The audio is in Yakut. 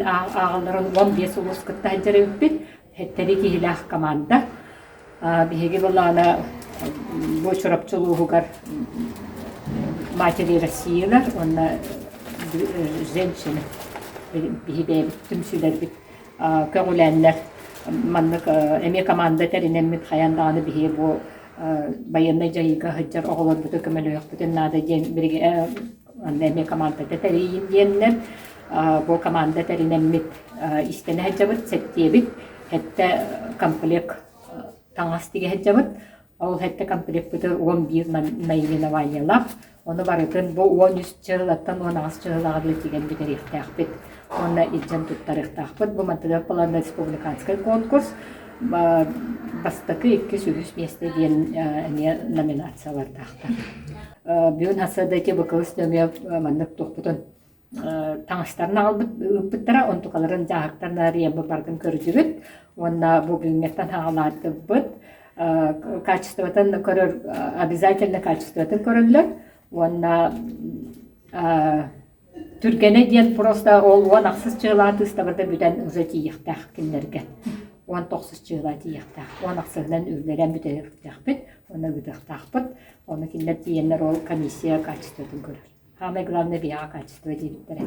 ааҕалларын 15 улуус кытта сылдьар эбиппит. Сэттэлии киһилээх команда. Биһиги былаана бу Чурапчы улууһугар Матери Россиялар уонна женщины биһи бэйэбит түмсүүлэрбит көҕүлээннэр маннык эмиэ команда тэринэммит хайаан даҕаны биһиги бу байыаннай дьайыыга сылдьар оҕолорбутун көмөлөһүөхпүтүн наада диэн онно эмиэ командата тэрийин диэннэр бу команда тэринэммит истэнэ сылдьабыт сэттиэбит сэттэ комплект таҥас тигэ сылдьабыт. Ол сэттэ комплекпыты 11 наименованиелаах. Ону барытын бу 13 чыһылаттан 18 чыһылаҕа дылы тигэн бүтэриэхтээхпит. Уонна илдьэн туттарыахтаахпыт. Бу мантыгар планна республиканскай конкурс бастакы, иккис, үһүс миэстэ диэн эмиэ номинациялардаахтар. Бүгүн хасыада ити быкылыс нөҥүө маннык туохпутун таҥастарын аҕалбыт ыыппыттара, онтукаларын дьааһыктарын арыйаммыт барытын көрдүбүт уонна бу бүгүҥҥэттэн саҕалаатыбыт. Качествотын көрөр обязательно качествотын көрөллөр уонна түргэнэ диэн просто ол 10 ахсыс чыылаа тыыстабарда бүтэн уже тиийиэхтээх кинилэргэ. 19 чыылаа тиийиэхтээх. 10 ахсыһынан үллэрэн бүтэриэхтээхпит уонна ыытыахтаахпыт. Ону кинилэр тиийэннэр ол комиссия качествотын көрөр. Самое главное биһиэхэ качество диэбиттэрэ.